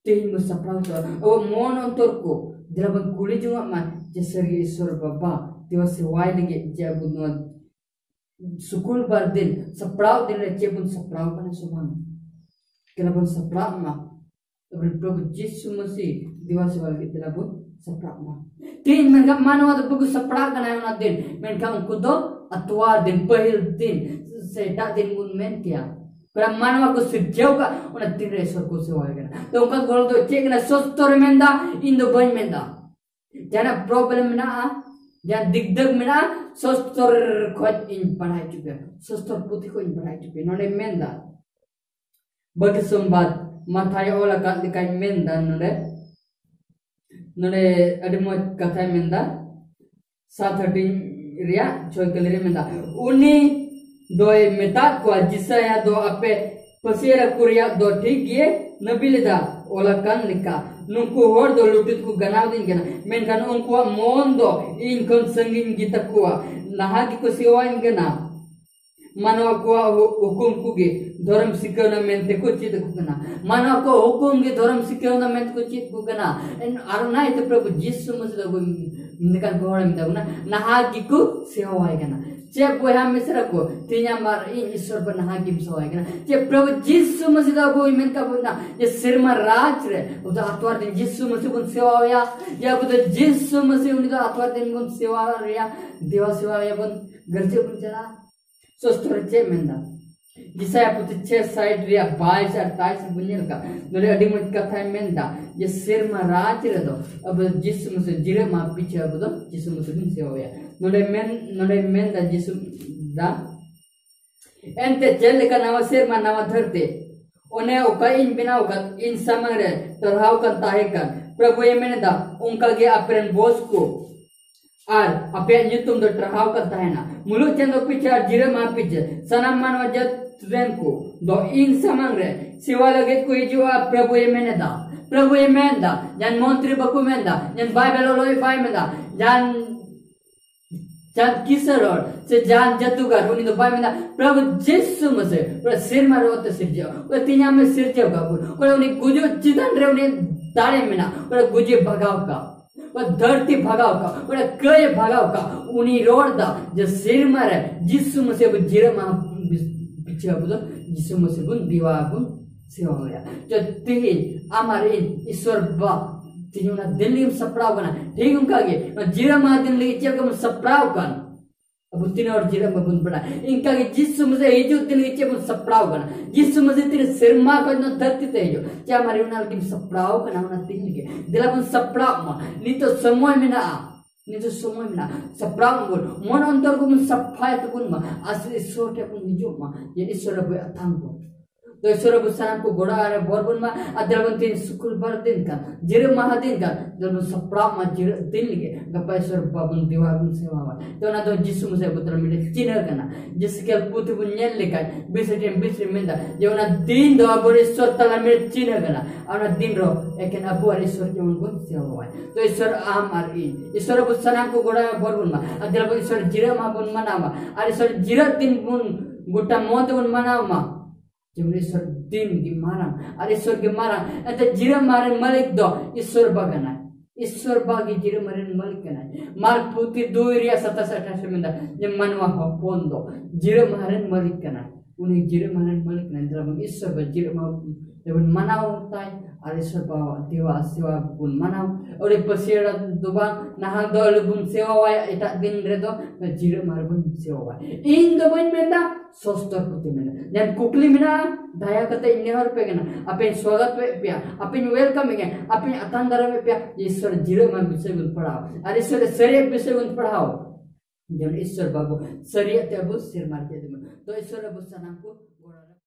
ᱛᱮᱦᱮᱧ ᱵᱚᱱ ᱥᱟᱯᱲᱟᱣ ᱠᱟᱜᱼᱟ? ᱟᱵᱚ ᱢᱚᱱ ᱚᱱᱛᱚᱨ ᱠᱚ ᱫᱮᱞᱟ ᱵᱚᱱ ᱠᱩᱞᱤ ᱡᱚᱝᱟᱜ ᱢᱟ ᱡᱮ ᱥᱟᱹᱨᱤ ᱤᱥᱚᱨ ᱵᱟᱵᱟ ᱫᱮᱵᱟ ᱥᱮᱵᱟᱭ ᱞᱟᱹᱜᱤᱫ ᱡᱮ ᱟᱵᱚ ᱱᱚᱣᱟ ᱥᱩᱠᱩᱞ ᱵᱟᱨ ᱫᱤᱱ ᱥᱟᱯᱲᱟᱣ ᱫᱤᱱ ᱨᱮ ᱪᱮᱫ ᱵᱚᱱ ᱥᱟᱯᱲᱟᱣ ᱠᱟᱱᱟ ᱥᱮ ᱵᱟᱝ? ᱫᱮᱞᱟ ᱵᱚᱱ ᱥᱟᱯᱲᱟᱜ ᱢᱟ᱾ ᱟᱵᱚ ᱯᱨᱚᱵᱷᱩ ᱡᱤᱥᱩ ᱢᱟᱹᱥᱤ ᱫᱮᱵᱟ ᱥᱮᱵᱟ ᱞᱟᱹᱜᱤᱫ ᱫᱮᱞᱟ ᱵᱚᱱ ᱥᱟᱯᱲᱟᱜ ᱢᱟ᱾ ᱛᱮᱦᱮᱧ ᱢᱮᱱᱠᱷᱟᱱ ᱢᱟᱱᱣᱟ ᱫᱚ ᱵᱟᱠᱚ ᱥᱟᱯᱲᱟᱜ ᱠᱟᱱᱟ ᱚᱱᱟ ᱫᱤᱱ, ᱢᱮᱱᱠᱷᱟᱱ ᱩᱱᱠᱩ ᱫᱚ ᱟᱛᱣᱟᱨ ᱫᱤᱱ, ᱯᱟᱹᱦᱤᱞ ᱫᱤᱱ ᱥᱮ ᱮᱴᱟᱜ ᱫᱤᱱ ᱵᱚᱱ ᱢᱮᱱ ᱠᱮᱭᱟ᱾ ᱯᱮᱲᱟ ᱢᱟᱱᱣᱟ ᱠᱚ ᱥᱤᱨᱡᱟᱹᱣ ᱠᱟᱜ ᱚᱱᱟ ᱫᱤᱱ ᱨᱮ ᱤᱥᱚᱨ ᱠᱚ ᱥᱮᱵᱟᱭ ᱠᱟᱱᱟ᱾ ᱛᱚ ᱚᱱᱠᱟ ᱜᱚᱲᱚ ᱫᱚ ᱪᱮᱫ ᱠᱟᱱᱟ? ᱥᱚᱥᱛᱚᱨ ᱢᱮᱱᱫᱟ, ᱤᱧ ᱫᱚ ᱵᱟᱹᱧ ᱢᱮᱱᱫᱟ᱾ ᱡᱟᱦᱟᱱᱟᱜ ᱯᱨᱚᱵᱞᱮᱢ ᱢᱮᱱᱟᱜᱼᱟ, ᱡᱟᱦᱟᱸ ᱫᱤᱠᱫᱟᱹᱠ ᱢᱮᱱᱟᱜᱼᱟ, ᱥᱚᱥᱛᱚᱨ ᱠᱷᱚᱡ ᱤᱧ ᱵᱟᱲᱟᱭ ᱦᱚᱪᱚ ᱯᱮᱭᱟ, ᱥᱚᱥᱛᱚᱨ ᱯᱩᱛᱷᱤ ᱠᱷᱚᱡ ᱤᱧ ᱵᱟᱲᱟᱭ ᱦᱚᱪᱚ ᱯᱮᱭᱟ᱾ ᱱᱚᱰᱮ ᱢᱮᱱᱫᱟ ᱵᱟᱹᱠᱤ ᱥᱚᱢᱵᱟᱫ ᱢᱟᱛᱷᱟᱭ ᱚᱞ ᱟᱠᱟᱫ ᱞᱮᱠᱟᱭ ᱢᱮᱱᱫᱟ ᱱᱚᱰᱮ᱾ ᱱᱚᱰᱮ ᱟᱹᱰᱤ ᱢᱚᱡᱽ ᱠᱟᱛᱷᱟᱭ ᱢᱮᱱᱫᱟ᱾ ᱥᱟᱛ ᱦᱟᱹᱴᱤᱧ ᱨᱮᱭᱟᱜ ᱪᱷᱚᱭ ᱠᱟᱹᱞᱤ ᱨᱮ ᱢᱮᱱᱫᱟ, ᱩᱱᱤ ᱫᱚᱭ ᱢᱮᱛᱟᱫ ᱠᱚᱣᱟ, ᱡᱤᱥᱟᱭᱟ ᱫᱚ ᱟᱯᱮ ᱯᱟᱹᱥᱤ ᱮᱨᱟ ᱠᱚ ᱨᱮᱭᱟᱜ ᱫᱚ ᱴᱷᱤᱠ ᱜᱮ ᱱᱟᱹᱵᱤ ᱞᱮᱫᱟ, ᱚᱞ ᱟᱠᱟᱱ ᱞᱮᱠᱟ, ᱱᱩᱠᱩ ᱦᱚᱲ ᱫᱚ ᱞᱩᱴᱤ ᱛᱮᱠᱚ ᱜᱟᱱᱟᱣ ᱫᱤᱧ ᱠᱟᱱᱟ, ᱢᱮᱱᱠᱷᱟᱱ ᱩᱱᱠᱩᱣᱟᱜ ᱢᱚᱱ ᱫᱚ ᱤᱧ ᱠᱷᱚᱱ ᱥᱟᱺᱜᱤᱧ ᱜᱮ ᱛᱟᱠᱚᱣᱟ, ᱱᱟᱦᱟᱜ ᱜᱮᱠᱚ ᱥᱮᱣᱟᱧ ᱠᱟᱱᱟ᱾ ᱢᱟᱱᱣᱟ ᱠᱚᱣᱟᱜ ᱦᱩ-, ᱦᱩᱠᱩᱢ ᱠᱚᱜᱮ ᱫᱷᱚᱨᱚᱢ ᱥᱤᱠᱷᱟᱹᱣᱱᱟ ᱢᱮᱱᱛᱮ ᱠᱚ ᱪᱮᱫ ᱟᱠᱚ ᱠᱟᱱᱟ᱾ ᱢᱟᱱᱣᱟ ᱠᱚᱣᱟᱜ ᱦᱩᱠᱩᱢ ᱜᱮ ᱫᱷᱚᱨᱚᱢ ᱥᱤᱠᱷᱟᱹᱣᱱᱟ ᱢᱮᱱᱛᱮ ᱠᱚ ᱪᱮᱫ ᱟᱠᱚ ᱠᱟᱱᱟ᱾ ᱮᱱ-, ᱟᱨ ᱚᱱᱟ ᱤᱭᱟᱹᱛᱮ ᱯᱨᱚᱵᱷᱩ ᱡᱤᱥᱩ ᱢᱟᱹᱥᱤ ᱫᱚ ᱟᱵᱚ ᱞᱮᱠᱟᱱ ᱠᱚ ᱦᱚᱲᱮ ᱢᱮᱛᱟ ᱵᱚᱱᱟ, ᱱᱟᱦᱟᱜ ᱜᱮᱠᱚ ᱥᱮᱣᱟᱭ ᱠᱟᱱᱟ᱾ ᱪᱮᱫ ᱵᱚᱭᱦᱟ ᱢᱤᱥᱨᱟ ᱠᱚ, ᱛᱮᱦᱮᱧ ᱟᱢ ᱟᱨ ᱤᱧ ᱤᱥᱚᱨ ᱵᱚᱱ ᱱᱟᱦᱟᱜ ᱜᱮᱢ ᱥᱮᱣᱟᱭ ᱠᱟᱱᱟ᱾ ᱪᱮᱫ ᱯᱨᱚᱵᱷᱩ ᱡᱤᱥᱩ ᱢᱟᱹᱥᱤ ᱫᱚ ᱟᱵᱚᱭ ᱢᱮᱱ ᱠᱟᱜ ᱵᱚᱱᱟ ᱡᱮ ᱥᱮᱨᱢᱟ ᱨᱟᱡᱽ ᱨᱮ ᱟᱵᱚ ᱫᱚ ᱟᱛᱣᱟᱨ ᱫᱤᱱ ᱡᱤᱥᱩ ᱢᱟᱹᱥᱤ ᱵᱚᱱ ᱥᱮᱣᱟᱣᱟᱭᱟ, ᱡᱮ ᱟᱵᱚ ᱫᱚ ᱡᱤᱥᱩ ᱢᱟᱹᱥᱤ ᱩᱱᱤ ᱫᱚ ᱟᱛᱣᱟᱨ ᱫᱤᱱ ᱵᱚᱱ ᱥᱮᱣᱟᱣᱟᱭᱟ, ᱫᱮᱣᱟ ᱥᱮᱣᱟᱭᱟᱵᱚᱱ, ᱜᱟᱹᱨᱡᱟᱹ ᱵᱚᱱ ᱪᱟᱞᱟᱜᱼᱟ᱾ ᱥᱚᱥᱛᱚᱨ ᱪᱮᱫ ᱢᱮᱱᱫᱟ? ᱡᱤᱥᱟᱭᱟ ᱯᱩᱛᱷᱤ ᱪᱷᱮ ᱥᱟᱭᱤᱴ ᱨᱮᱭᱟᱜ ᱵᱟᱭᱤᱥ ᱟᱨ ᱛᱟᱭᱤᱥ ᱵᱚᱱ ᱧᱮᱞ ᱠᱟᱜ᱾ ᱱᱚᱰᱮ ᱟᱹᱰᱤ ᱢᱚᱡᱽ ᱠᱟᱛᱷᱟᱭ ᱢᱮᱱᱫᱟ ᱡᱮ ᱥᱮᱨᱢᱟ ᱨᱟᱡᱽ ᱨᱮᱫᱚ ᱟᱵᱚ ᱡᱤᱥᱩ ᱢᱟᱹᱥᱤ ᱡᱤᱨᱟᱹ ᱢᱟ ᱯᱤᱪᱷᱟᱹ ᱟᱵᱚ ᱫᱚ ᱡᱤᱥᱩ ᱢᱟᱹᱥᱤ ᱵᱚᱱ ᱥᱮᱣᱟᱭᱟ᱾ ᱱᱚᱰᱮ ᱢᱮᱱ, ᱱᱚᱰᱮ ᱢᱮᱱᱫᱟ ᱡᱤᱥᱩ ᱫᱟ, ᱮᱱᱛᱮ ᱪᱮᱫ ᱞᱮᱠᱟ ᱱᱟᱣᱟ ᱥᱮᱨᱢᱟ ᱱᱟᱣᱟ ᱫᱷᱟᱹᱨᱛᱤ, ᱚᱱᱮ ᱚᱠᱟ ᱤᱧ ᱵᱮᱱᱟᱣ ᱟᱠᱟᱫ ᱤᱧ ᱥᱟᱢᱟᱝ ᱨᱮ ᱴᱟᱨᱦᱟᱣ ᱠᱟᱱ ᱛᱟᱦᱮᱸ ᱠᱟᱱ, ᱯᱨᱚᱵᱷᱩᱭ ᱢᱮᱱᱮᱫᱟ, ᱚᱱᱠᱟ ᱜᱮ ᱟᱯᱮ ᱨᱮᱱ ᱵᱚᱥ ᱠᱚ ᱟᱨ ᱟᱯᱮᱭᱟᱜ ᱧᱩᱛᱩᱢ ᱫᱚ ᱴᱟᱨᱦᱟᱣ ᱠᱟᱱ ᱛᱟᱦᱮᱱᱟ᱾ ᱢᱩᱞᱩᱜ ᱪᱟᱸᱫᱚ ᱯᱤᱪᱷᱟᱹ ᱟᱨ ᱡᱤᱨᱟᱹ ᱢᱟᱦᱟ ᱯᱤᱪᱷᱟᱹ ᱥᱟᱱᱟᱢ ᱢᱟᱱᱣᱟ ᱡᱟᱹᱛ ᱨᱮᱱ ᱠᱚ ᱫᱚ ᱤᱧ ᱥᱟᱢᱟᱝ ᱨᱮ ᱥᱮᱣᱟ ᱞᱟᱹᱜᱤᱫ ᱠᱚ ᱦᱤᱡᱩᱜᱼᱟ, ᱯᱨᱚᱵᱷᱩᱭ ᱢᱮᱱᱮᱫᱟ᱾ ᱯᱨᱚᱵᱷᱩᱭ ᱢᱮᱱᱫᱟ, ᱡᱟᱦᱟᱱ ᱢᱚᱱᱛᱨᱤ ᱵᱟᱠᱚ ᱢᱮᱱᱫᱟ, ᱡᱟᱦᱟᱱ ᱵᱟᱭᱵᱮᱞ ᱚᱞᱚᱜ ᱵᱟᱭ ᱢᱮᱱᱫᱟ, ᱡᱟᱦᱟᱱ ᱡᱟᱦᱟᱸ ᱠᱤᱥᱟᱹᱬ ᱦᱚᱲ ᱥᱮ ᱡᱟᱦᱟᱸ ᱡᱟᱹᱫᱩᱜᱟᱨ, ᱩᱱᱤ ᱫᱚ ᱵᱟᱭ ᱢᱮᱱᱟ, "ᱯᱨᱚᱵᱷᱩ ᱡᱤᱥᱩ ᱢᱟᱥᱮ, ᱚᱠᱚᱭ ᱥᱮᱨᱢᱟ ᱨᱮ ᱚᱛᱮ ᱥᱤᱨᱡᱟᱹᱣ, ᱚᱠᱚᱭ ᱛᱤᱧᱟᱢᱮ ᱥᱤᱨᱡᱟᱹᱣ ᱠᱟᱜ ᱵᱚᱱ, ᱚᱠᱚᱭ ᱩᱱᱤ ᱜᱩᱡᱩᱜ ᱪᱮᱛᱟᱱ ᱨᱮ ᱩᱱᱤ ᱫᱟᱲᱮ ᱢᱮᱱᱟᱜ, ᱚᱠᱚᱭ ᱜᱩᱡᱩᱜ ᱵᱷᱟᱜᱟᱣ ᱠᱟᱜ, ᱚᱠᱚᱭ ᱫᱷᱟᱹᱨᱛᱤ ᱵᱷᱟᱜᱟᱣ ᱠᱟᱜ, ᱚᱠᱚᱭ ᱠᱟᱹᱭ ᱵᱷᱟᱜᱟᱣ ᱠᱟᱜ", ᱩᱱᱤ ᱨᱚᱲ ᱫᱟ ᱡᱮ ᱥᱮᱨᱢᱟ ᱨᱮ ᱡᱤᱥᱩ ᱢᱟᱥᱮ ᱟᱵᱚ ᱡᱤᱨᱟᱹ ᱢᱟᱦᱟ ᱯᱤᱪᱷᱟᱹ ᱟᱵᱚ ᱫᱚ ᱡᱤᱥᱩ ᱢᱟᱥᱮ ᱵᱚᱱ ᱫᱮᱣᱟ ᱵᱚᱱ ᱥᱮᱣᱟᱭᱟ᱾ ᱡᱚᱫᱤ ᱟᱢ ᱟᱨ ᱤᱧ ᱤᱥᱣᱚᱨ ᱵᱟ ᱛᱮᱦᱮᱧ ᱚᱱᱟ ᱫᱤᱱ ᱞᱟᱹᱜᱤᱫ ᱮᱢ ᱥᱟᱯᱲᱟᱣ ᱠᱟᱱᱟ, ᱴᱷᱤᱠ ᱚᱱᱠᱟ ᱜᱮ ᱱᱚᱣᱟ ᱡᱤᱨᱟᱹ ᱢᱟᱦᱟ ᱫᱤᱱ ᱞᱟᱹᱜᱤᱫ ᱪᱮᱫ ᱞᱮᱠᱟ ᱵᱚᱱ ᱥᱟᱯᱲᱟᱣ ᱠᱟᱱ, ᱟᱵᱚ ᱛᱤᱱᱟᱹᱜ ᱦᱚᱲ ᱡᱤᱨᱟᱹ ᱢᱟᱦᱟ ᱵᱚᱱ ᱵᱟᱲᱟᱭᱟ, ᱤᱱᱠᱟ ᱜᱮ ᱡᱤᱥᱩ ᱢᱟᱥᱮ ᱦᱤᱡᱩᱜ ᱫᱤᱱ ᱞᱟᱹᱜᱤᱫ ᱪᱮᱫ ᱵᱚᱱ ᱥᱟᱯᱲᱟᱣ ᱠᱟᱱᱟ, ᱡᱤᱥᱩ ᱢᱟᱥᱮ ᱛᱤᱱᱟᱹᱜ ᱥᱮᱨᱢᱟ ᱠᱷᱚᱱ ᱱᱚᱣᱟ ᱫᱷᱟᱹᱨᱛᱤ ᱛᱮ ᱦᱤᱡᱩᱜ, ᱪᱮᱫ ᱟᱢ ᱟᱨ ᱤᱧ ᱚᱱᱟ ᱞᱟᱹᱜᱤᱫ ᱮᱢ ᱥᱟᱯᱲᱟᱣ ᱠᱟᱱᱟ ᱚᱱᱟ ᱫᱤᱱ ᱞᱟᱹᱜᱤᱫ? ᱫᱮᱞᱟ ᱵᱚᱱ ᱥᱟᱯᱲᱟᱣ ᱢᱟ, ᱱᱤᱛᱚᱜ ᱥᱚᱢᱚᱭ ᱢᱮᱱᱟᱜᱼᱟ᱾ ᱱᱤᱛᱚᱜ ᱥᱚᱢᱚᱭ ᱢᱮᱱᱟᱜᱼᱟ, ᱥᱟᱯᱲᱟᱣ ᱵᱚᱱ, ᱢᱚᱱ ᱚᱱᱛᱚᱨ ᱠᱚᱵᱚᱱ ᱥᱟᱯᱷᱟᱭ ᱛᱟᱵᱚᱱ ᱢᱟ, ᱟᱨ ᱤᱥᱣᱚᱨ ᱴᱷᱮᱱ ᱵᱚᱱ ᱦᱤᱡᱩᱜ ᱢᱟ, ᱡᱮ ᱤᱥᱣᱚᱨ ᱟᱵᱚᱭ ᱟᱛᱟᱝ ᱵᱚᱱ᱾ ᱛᱚ ᱤᱥᱣᱚᱨ ᱟᱵᱚ ᱥᱟᱱᱟᱢ ᱠᱚ ᱜᱚᱲᱚ ᱟᱨ ᱵᱚᱨ ᱵᱚᱱ ᱢᱟ, ᱟᱨ ᱫᱮᱞᱟ ᱵᱚᱱ ᱛᱮᱦᱮᱧ ᱥᱩᱠᱨᱵᱟᱨ ᱫᱤᱱ ᱠᱟᱱ, ᱡᱤᱨᱟᱹ ᱢᱟᱦᱟ ᱫᱤᱱ ᱠᱟᱱ, ᱫᱮᱞᱟ ᱵᱚᱱ ᱥᱟᱯᱲᱟᱣ ᱢᱟ ᱡᱤᱨᱟᱹ ᱫᱤᱱ ᱞᱟᱹᱜᱤᱫ, ᱜᱟᱯᱟ ᱤᱥᱣᱚᱨ ᱵᱟᱵᱚᱱ ᱫᱮᱣᱟ ᱵᱚᱱ ᱥᱮᱣᱟᱣᱟ᱾ ᱛᱚ ᱚᱱᱟ ᱫᱚ ᱡᱤᱥᱩ ᱢᱟᱥᱮ ᱟᱵᱚ ᱛᱟᱞᱟ ᱢᱤᱫᱴᱮᱱ ᱪᱤᱱᱦᱟᱹ ᱠᱟᱱᱟ᱾ ᱡᱮᱥᱮᱠᱮᱞ ᱯᱩᱛᱷᱤ ᱵᱚᱱ ᱧᱮᱞ ᱞᱮᱠᱷᱟᱱ ᱵᱤᱥ ᱨᱮ ᱵᱤᱥ ᱨᱮ ᱢᱮᱱᱫᱟ ᱡᱮ ᱚᱱᱟ ᱫᱤᱱ ᱫᱚ ᱟᱵᱚ ᱤᱥᱣᱚᱨ ᱛᱟᱞᱟ ᱢᱤᱫᱴᱮᱱ ᱪᱤᱱᱦᱟᱹ ᱠᱟᱱᱟ, ᱟᱨ ᱚᱱᱟ ᱫᱤᱱ ᱨᱮ ᱮᱠᱮᱱ ᱟᱵᱚ ᱟᱨ ᱤᱥᱣᱚᱨ ᱡᱮᱢᱚᱱ ᱵᱚᱱ ᱥᱮᱣᱟᱣᱟᱭ᱾ ᱛᱚ ᱤᱥᱣᱚᱨ ᱟᱢ ᱟᱨ ᱤᱧ, ᱤᱥᱣᱚᱨ ᱟᱵᱚ ᱥᱟᱱᱟᱢ ᱠᱚ ᱜᱚᱲᱚ ᱵᱚᱨ ᱵᱚᱱ ᱢᱟ, ᱟᱨ ᱫᱮᱞᱟ ᱵᱚᱱ ᱤᱥᱣᱚᱨ ᱡᱤᱨᱟᱹ ᱢᱟᱦᱟ ᱵᱚᱱ ᱢᱟᱱᱟᱣ ᱢᱟ, ᱟᱨ ᱤᱥᱣᱚᱨ ᱡᱤᱨᱟᱹ ᱫᱤᱱ ᱵᱚᱱ ᱜᱚᱴᱟ ᱢᱚᱱ ᱛᱮᱵᱚᱱ ᱢᱟᱱᱟᱣ ᱢᱟ᱾ ᱡᱮᱢᱚᱱ ᱤᱥᱣᱚᱨ ᱫᱤᱱ ᱜᱮ ᱢᱟᱨᱟᱝ, ᱟᱨ ᱤᱥᱣᱚᱨ ᱜᱮ ᱢᱟᱨᱟᱝ᱾ ᱮᱱᱛᱮ ᱡᱤᱨᱟᱹ ᱢᱟᱦᱟ ᱨᱮᱱ ᱢᱟᱹᱞᱤᱠ ᱫᱚ ᱤᱥᱣᱚᱨ ᱵᱟ ᱠᱟᱱᱟᱭ᱾ ᱤᱥᱣᱚᱨ ᱵᱟ ᱜᱮ ᱡᱤᱨᱟᱹ ᱢᱟᱦᱟ ᱨᱮᱱ ᱢᱟᱹᱞᱤᱠ ᱠᱟᱱᱟᱭ᱾ ᱢᱟᱨᱠ ᱯᱩᱛᱷᱤ ᱫᱩᱭ ᱨᱮᱭᱟᱜ ᱥᱟᱛᱟᱥ ᱟᱴᱷᱟᱥ ᱨᱮ ᱢᱮᱱᱫᱟ ᱡᱮ ᱢᱟᱱᱣᱟ ᱦᱚᱯᱚᱱ ᱫᱚ ᱡᱤᱨᱟᱹ ᱢᱟᱦᱟ ᱨᱮᱱ ᱢᱟᱹᱞᱤᱠ ᱠᱟᱱᱟᱭ᱾ ᱩᱱᱤ ᱡᱤᱨᱟᱹ ᱢᱟᱦᱟ ᱨᱮᱱ ᱢᱟᱹᱞᱤᱠ ᱠᱟᱱᱟᱭ᱾ ᱮᱱᱛᱮ ᱵᱚᱱ ᱤᱥᱣᱚᱨ ᱵᱟ ᱡᱤᱨᱟᱹ ᱢᱟᱦᱟ ᱨᱮᱵᱚᱱ ᱢᱟᱱᱟᱣ ᱛᱟᱭ, ᱟᱨ ᱤᱥᱣᱚᱨ ᱵᱟᱣᱟᱜ ᱫᱮᱣᱟ ᱥᱮᱣᱟ ᱵᱚᱱ ᱢᱟᱱᱟᱣ᱾ ᱟᱹᱰᱤ ᱯᱟᱹᱥᱤᱭᱟᱹᱲᱟ ᱫᱚ ᱵᱟᱝ, ᱱᱟᱦᱟᱜ ᱫᱚ ᱟᱞᱚ ᱵᱚᱱ ᱥᱮᱣᱟᱣᱟᱭᱟ ᱮᱴᱟᱜ ᱫᱤᱱ ᱨᱮᱫᱚ, ᱡᱤᱨᱟᱹ ᱢᱟᱦᱟ ᱨᱮᱵᱚᱱ ᱥᱮᱣᱟᱣᱟᱭ᱾ ᱤᱧ ᱫᱚ ᱵᱟᱹᱧ ᱢᱮᱱᱫᱟ, ᱥᱚᱥᱛᱚᱨ ᱯᱩᱛᱷᱤ ᱢᱮᱱᱫᱟ᱾ ᱡᱟᱦᱟᱸ ᱠᱩᱠᱞᱤ ᱢᱮᱱᱟᱜᱼᱟ, ᱫᱟᱭᱟ ᱠᱟᱛᱮ ᱤᱧ ᱱᱮᱦᱚᱨ ᱯᱮ ᱠᱟᱱᱟ, ᱟᱯᱮᱧ ᱥᱣᱟᱜᱚᱛ ᱮᱫ ᱯᱮᱭᱟ, ᱟᱯᱮᱧ welcome ᱮᱫ ᱯᱮᱭᱟ, ᱟᱯᱮᱧ ᱟᱛᱟᱝ ᱫᱟᱨᱟᱢ ᱮᱫ ᱯᱮᱭᱟ᱾ ᱤᱥᱣᱚᱨ ᱡᱤᱨᱟᱹ ᱢᱟᱦᱟ ᱵᱤᱥᱚᱭ ᱵᱚᱱ ᱯᱟᱲᱦᱟᱣ, ᱟᱨ ᱤᱥᱣᱚᱨ ᱥᱟᱹᱨᱤᱭᱟᱜ ᱵᱤᱥᱚᱭ ᱵᱚᱱ ᱯᱟᱲᱦᱟᱣ᱾ ᱡᱮᱢᱚᱱ ᱤᱥᱣᱚᱨ ᱵᱟᱵᱩ ᱥᱟᱹᱨᱤᱭᱟᱜ ᱛᱮ ᱟᱵᱚ ᱥᱮᱨᱢᱟ ᱨᱮ ᱪᱮᱫ ᱛᱮᱵᱚᱱ, ᱛᱚ ᱤᱥᱣᱚᱨ ᱟᱵᱚ ᱥᱟᱱᱟᱢ ᱠᱚ